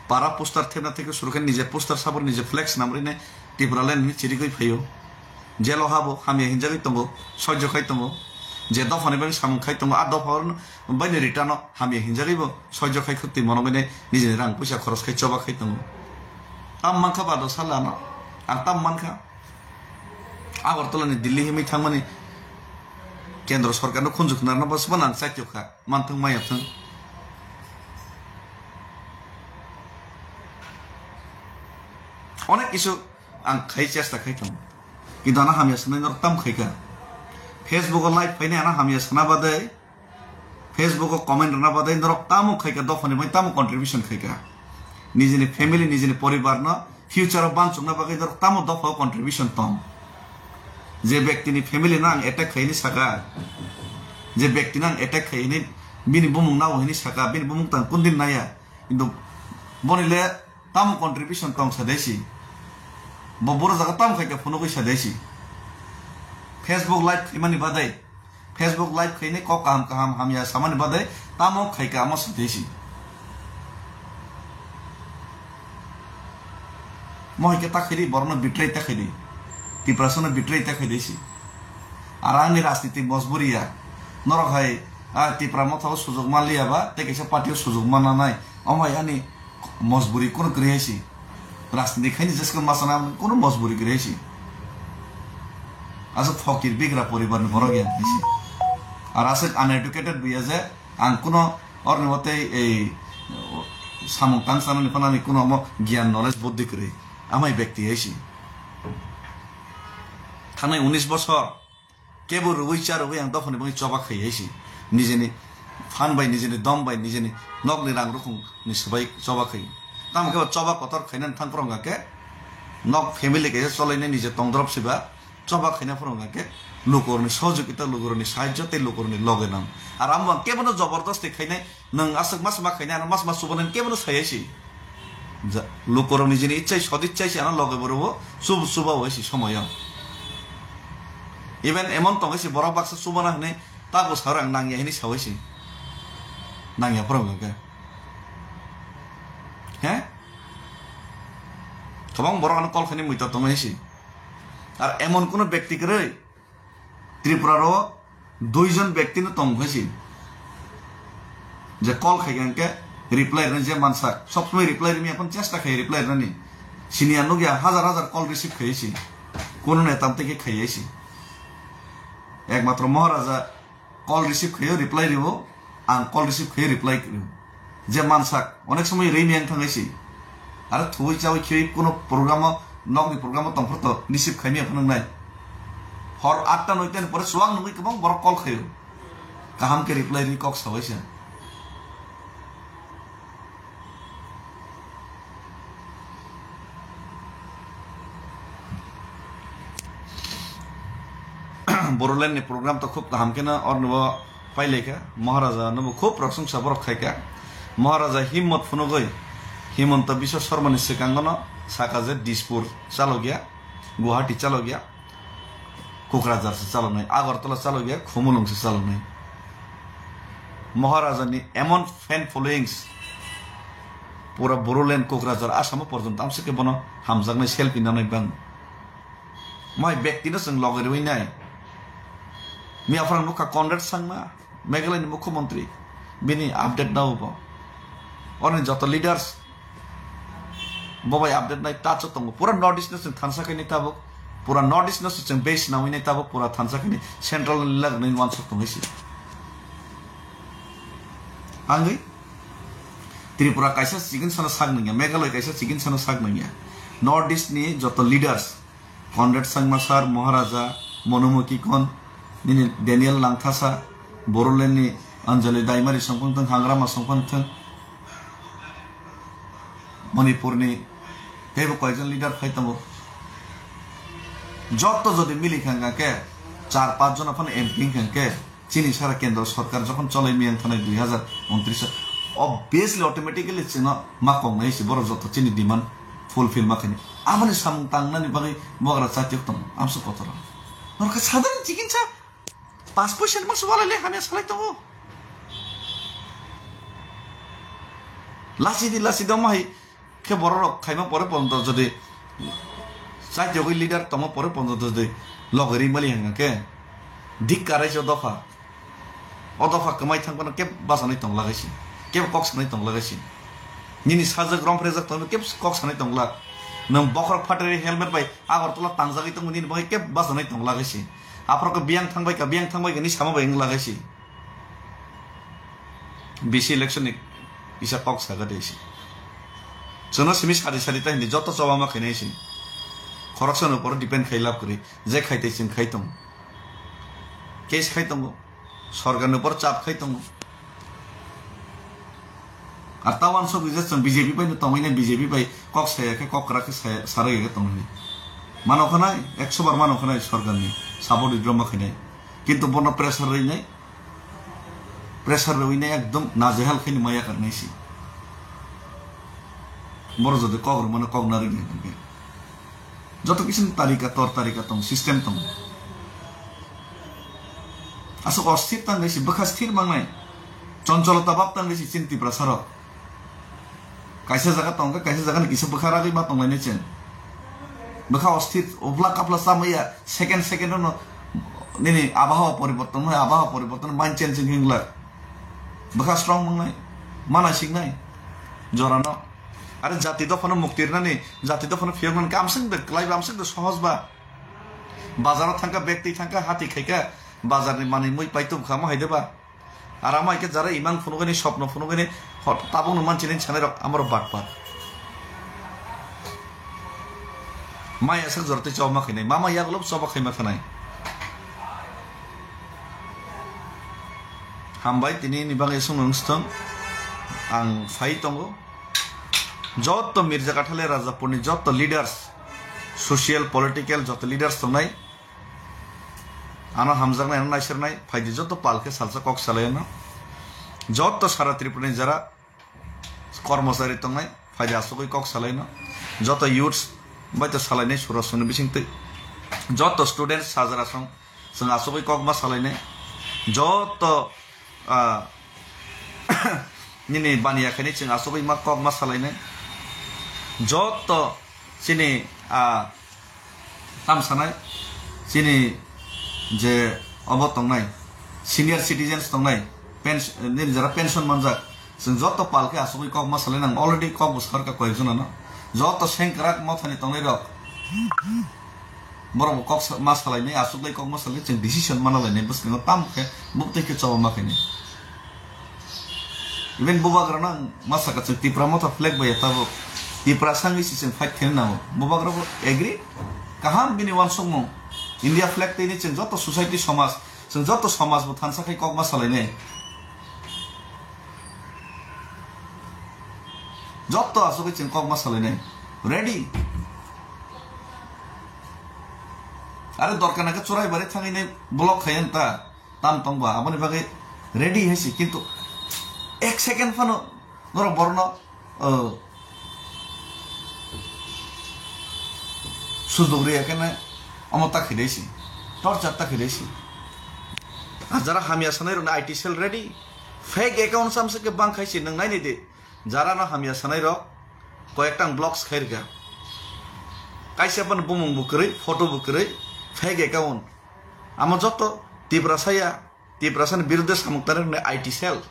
Para poster thepna theke suru khe nije poster sabor nije flex namrine Tipraland ni chirigwi phaio. Jelo habo hamya hinjagwi tongo, soijo khai tongo. Je dophani bagwi samung khai tongo, a dopha baini return o hamya hinjagwi bo soijo khai khuk twi monogwi nijini rang puisa khoros khai choba khai tongo. Tam mankha bado salano, ang tam mankha. Agartala ni Delhi himwi thangmani kendro sorkar no khunju khna rwna bwswk nang chaitokha, manthwng maya thwng. Onek kisu ang khai chesta khai tongo. Kintu ano hamya sanai norok tam khaikha. Facebook o live phainai ano hamya sana badai. Facebook o comment rwna badai norok tamo khaikha, dophani bai tamo contribution khaikha. Nijini family, nijini poribar no future o bansukna bagwi norok tamo dopha o contribution tong. Je bekti ni family no ang attack khaini saka, je bekti no ang attack khaini bini bumung nao hini saka, bini bumung tang kundin naya. Kintu boni le tamo contribution tong sa desi. Bo boro jaga tamo khaikha phunugwi sa desi. Facebook live khaimani badai. Facebook live khainai kok kaham kaham hamya samani badai tamo khaikha amo satwi si. Mo hai khe ta khaidi, borokno betray ta khaidi. Tiprasano betray ta khaidi si. Ar ani rajniti mojburi ya. Norok hai, ah, Tipra motha o sujok manliya ba, tei kaisa party o sujok manna nai. Omo hai ani mojburi kunu kwrwi hai si. Rajniti khaini jesko masana kuno mojburi kwrwi si. Aswk phokir bigra poribar ni borok ya si. Ar aswk uneducated buya je ang kuno orni watei ei samung tang sanani phanani kuno omo gyan knowledge buddhi kwrwi. Amai bekti hai si. Thanai unis bosor kebo rwui cha rwui ang dophani bagwi choba khai hai si. Nijeni phan bai, nijeni dom bai, nijeni nokni rang rukhung ni swbai choba khai. Tamo khe choba kotor khainani thang phwrwng khe nok family kaisa cholainai nije tongdrop siba. Choba khaina phwrwng khe lukurokni sohojogita, lukurokni sahajyo tei lukurokni loge nang. Ar amo ang kebono jobordosti khainai, nwng aswk ma swma khainai, ano ma swma chubanai kebono sai hai si. Ja, lukurokni jini ichai sodichai si ano loge borobo chub-, chuba hai si somoyo. Even emon tong hai si borok baksa chubana hwnwi tago sa rang nangya hwnwi sa hai si. Nangya phwrwng khe. He? Kwbang borok ano call khainai muita tong hai si. Ar emon kuno bekti kwrwi Tripura ro duijon bekti no tong hai si. Je call khai khe reply rwna je mansak, sob somoi reply rwmya phano chesta khai reply rwnani. Siniya nukya hajar hajar call receive khai si. Kuno neta tei khe khai si. Ekmatro Maharaja call receive khaio reply rwo, ang call receive khaio reply rwo. Je mansak, onek somoi rwi miyang thangai si. Aro thuwi chawi khiwi kuno programo, nokni programo tongphor to receive khaimya phunuk nai. Hor atta noita ni pore chuwak nungwi kwbang borok call khaio. Kaham khe reply rwi kok sabai se. Bodoland ni program to khub kaham kheno ornibo pailaikha. Maharaja nobo khub prosongsa borok khaikha. Maharaja himmot phunugwi Himanta Biswa Sarma ni swkangono saka je Dispur chalokya, Guwahati chalokya, Kokrajhar se chaloknai, Agartala chalokya, Khumulwng se chaloknai. Maharaja ni emon fan followings pura Bodoland, Kokrajhar, Asamo porjonto amsike bono hamjaknai selfie nanai bang. Mai bekti no chwng loge rwi nai. Miya phwrang nukha Conrad Sangma, Meghalaya ni mukhyamantri, bini update nao bo. Orni joto leaders bo bai update nai tacho tongo. Pura North East no chwng thansa khaini tabuk, pura North East no chwng base nawi nai tabuk, pura thansa khaini central ni lagni wansuk tongwi si. Angwi Tripura kaisa chikon sano sak nangya, Meghalaya kaisa chikon sano sak nangya. North East ni joto leaders Conrad Sangma sir, Maharaja, Monomuki Kon, nini Daniel Langthasa, Bodoland ni Anjali Daimari songphang thang, Hangrama songphang thang, Manipur ni teibo koijon leader phai tongo. Jotto jodi mili kha hwnkha khe char panch jona phano M P wngkha khe, chini sara kendro sorkar jokhon cholai miyang thanai dui hazar untris o, obviously, automatically chwngno ma kongnai si borok joto chini demand fulfill ma khaini. Aboni samung tangnani bagwi bogra chatiok tongo, amsa kotor. Norkha sadharni chikinsa pas poisa ni masa walai le hamya salai tongo. Lasi di, lasi di, omo hai khe borok rok khaima pore ponto jodi chatiogwi leader tongma pore ponto jodi loge ri mali hwnga khe dik karai se dopha. O dopha kwmai thang phano kebo bachanai tong lagai si, kebo kok sanai tong lagai si. Nini sajak romprejak tongwi kebo kok sanai tong lak. Nwng bokhorok phatari helmet bai Agartala tangjagwi tongwi nini bagwi kebo bachanai tong lagai si. Aphoro khe biyang thangbai kha, biyang thangbai kha ni sama bai wng lagai si. B C election ni kisa kok saga de si. Chwngno simi sari sari ta hindi joto choba ma khainai si. Khoroksa ni upor depend khai lab kwrwi. Je khai tei chwng khai tong. Case khai tongo. Sorkar ni upor chap khai tongo. Ar ta wansok rijak chwng B J P bai no tongwi nai, B J P bai kok saya khe, kok kwrak khe saya, sarwi khe tongwi nai. Mano khanai, ekso bar mano khanai sorkar ni support withdraw ma khainai. Kintu bono pressure rwi nai, pressure rwi nai ekdom najehal khaini maya karnai si. Boro jodi kok rwmano kok narwk nai hwnkhe. Joto kisa ni tarika, tor tarika tong, system tong. Aswk osthir tang nai si, bwkha sthir mang nai. Choncholota bab tang nai si chini Tiprasa rok. Kaisa jaga tong kha, kaisa jaga ni kisa bwkha ragwi ma tong lai nai chwng. Bwkha osthir, uphla kaphla chamaya, second second no nini abhawa poriborton hai, abhawa poriborton, mind changing hinglak. Bwkha strong mang nai, ma naising nai. Jora no. Are jati dophano mukti rwnani, jati dophano phiyoknani kamswk de kwlai ba, amswk de sohoj ba. Bazaro thangkha, bag twi thangkha, hati khaikha, bazarni manwi mui paitubkha, omo hai de ba. Ar amo hai khe jara imang phunugani, sopno phunugani, hot-, tabukno manchini sanai rok, amorok batpar. Mai aswk jora tei choba ma khainai, mama yagulo choba khaima khanai. Hambai, tini ni bagwi songno wngstong, ang phai tongo. Jotto Mirza Kathale Rajapurni jotto leaders, social, political jotto leaders tongnai, ano hamjaknai, ano naisernai, phaidi jotto pal khe salsa kok salaino. Jotto sara Tripurani jara kormochari tongnai, phaidi asugwi kok salaino. Jotto youths bai to salainai surasongni bisingtwi. Jotto students sajra song, chwng asugwi kok ma salainai. Jotto, ah, nini baniya khaini chwng asugwi ma kok ma salainai. Jotto chini, ah, tam sanai, chini je obo tongnai, senior citizens tongnai, pens-, nini jara pension manjak, chwng jotto pal khe asugwi kok ma salai nang, already kok bo sakha koyek jonano, jotto sengkrak mothani tongnai rok, borok bo kok sa-, ma salainai, asugwi kok ma salai, chwng decision mana lainai, bwskango tam khe bubtwi khe choba ma khainai. Even bubagrano ang ma saka, chwng Tipra Motha flag bai ya tabuk. Tiprasa wngwi se chwng fight khaina nango. Bubagra bo agree? Kaham bini uansukmung. India flag twi ni chwng joto society somaj, chwng joto somaj bo thansa khai kok ma salainai. Joto asugwi chwng kok ma salainai. Ready? Are dorkar nangkhe Churaibari thangwi nai block khai ta. Tam tong ba, aboni bagwi ready hai si, kintu ek second phano norok borno, o, sujog riya khe nai, omo ta khidai si, torture ta khidai si. A jara hamya sanai rok I T cell ready, fake account samse khe bang khai si, nwng nai nai di, jara no hamya sanai rok, koyek tang blocks khai rikha, kaisa phano bumung bo kwrwi, photo bo kwrwi, fake account. Amo joto Tiprasa ya, Tiprasa ni biruddhe samung tangnai rokni I T cell.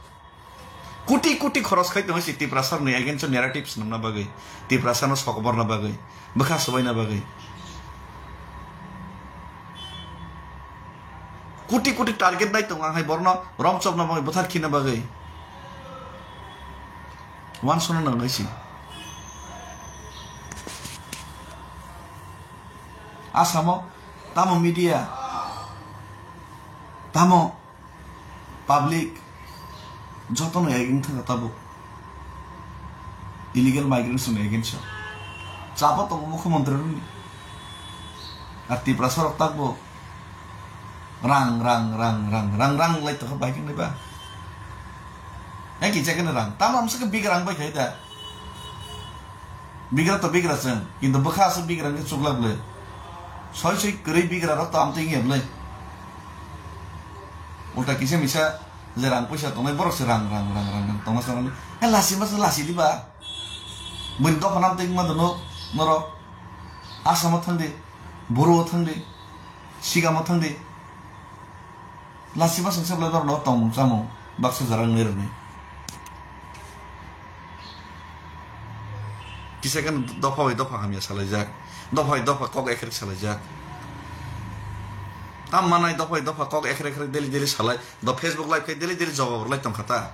Kuti kuti khoros khai tongo si Tiprasa rokni against o narrative swnamna bagwi, Tiprasa no sokoborna bagwi, bwkha swbaina bagwi. Kuti kuti target nai tongo ang hai borno romchopna bagwi, bwthar khina bagwi. Uansukna nangnai si. Asamo tamo media, tamo public, jotono against thangkha tabuk. Illegal migrants ni against o chapa tongo mukhyamantri rokni. Ar Tiprasa rok takbo rang, rang, rang, rang, rang, rang lai tongkha bai khe ba. Hai kisa khe rang. Tamo amsa khe big rang bai khai da. Bigra to bigra chwng, kintu bwkha aswk bigra wngkhe chukla bwle. Soi soi kwrwi bigra rok to amtwi wngya bwle. Ulta kisa misa je rang puisa tongnai borok se rang, rang, rang, rang, rang tongma sanani. He lasi masa lasi diba. Buini dopha namtwi wngma dono norok. Asamo thangdi, Boro thangdi, Sigamo thangdi. Lasi masang se belai borok no tongmung chamung baksa jora wngwi rwgwi. Kisa khe dopha bai dopha hamya salaijak, dopha bai dopha kok ekrek salaijak. Tam manai dopha bai dopha kok ekrek ekrek daily daily salai, do Facebook live khai daily daily jawab rwlai tongkha ta.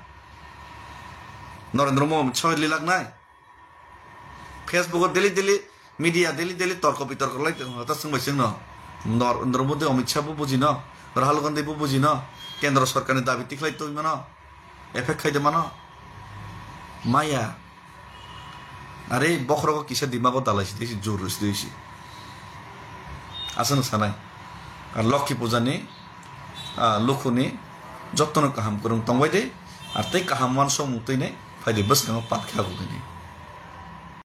Narendra Modi soi lilak nai. Facebook o daily daily, media daily daily torko bitorko lai tong ta swngbai chwngno. Nor-, Narendra Modi, Amit Shah bo bujino, Rahul Gandhi bo bujino, kendro sorkarni dabi tikhlai tongmano, effect khaide mano. Maya. Are bokhorogo kisa dimago dalai si, si jur si, si. Aswk sanai. Ar Lokhi Puja ni, ah, lukhuni jottono kaham kwrwng tongbai de, ar tei kaham uansukmung twi nai phai de bwskango pat khe agugwi nai.